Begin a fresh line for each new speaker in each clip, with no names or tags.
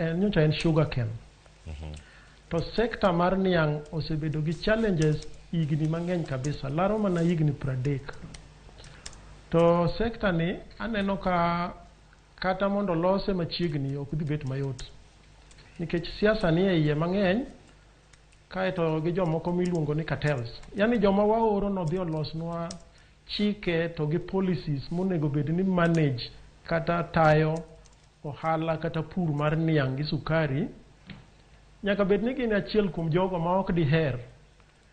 en nyocha en sugar cane. To sector mar niang' osebedo gi challenges higni mang'eny kabisa, laro mana higni 30. To sector ni aneno ka kata mondo lose machiegni ok dhi bet mayot. Nikech siasa ni e iye mang'eny, kaeto gi jomoko miluongo ni cartels. Yani joma waoro nodhi olosnwa chike to gi policies monego bed ni manage kata tayo ohala kata pur mar niang' gi sukari. Nyaka bed ni gin achiel kuom jogo ma ok diher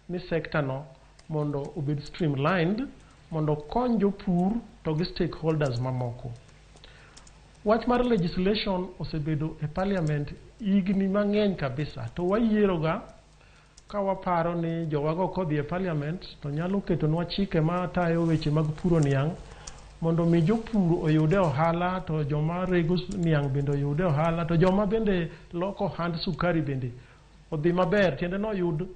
ni sector no mondo obed streamlined mondo okony jopur to gi stakeholders mamoko. Wach mar legislation osebedo e parliament higni mang'eny kabisa, to wayiero ga ka waparo ni jowago kodhi e parliament to nyalo ketonwa chike matayo weche mag puro niang' mondo mi jopur oyude ohala, to joma rego niang' bende oyude ohala, to joma bende loko ohand sukari bende odhi maber, tiende ni oyud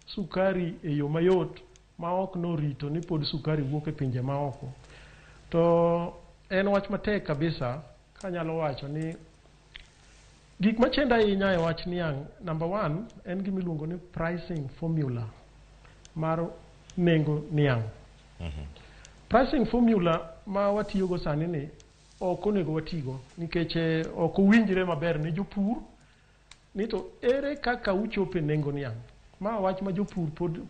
sukari e yo mayot ma ok norito ni pod sukari wuok e pinje maoko. To en wach matek kabisa kanyalo wacho ni gik machendo ahinya e wach niang', number one, en gima iluongo ni pricing formula mar nengo niang'. Pricing formula ma watiyogo sani ni ok onego watigo nikech ok owinjre maber ne jopur ni to ere kaka uchopo e nengo niang'. Ma wach ma jopur pod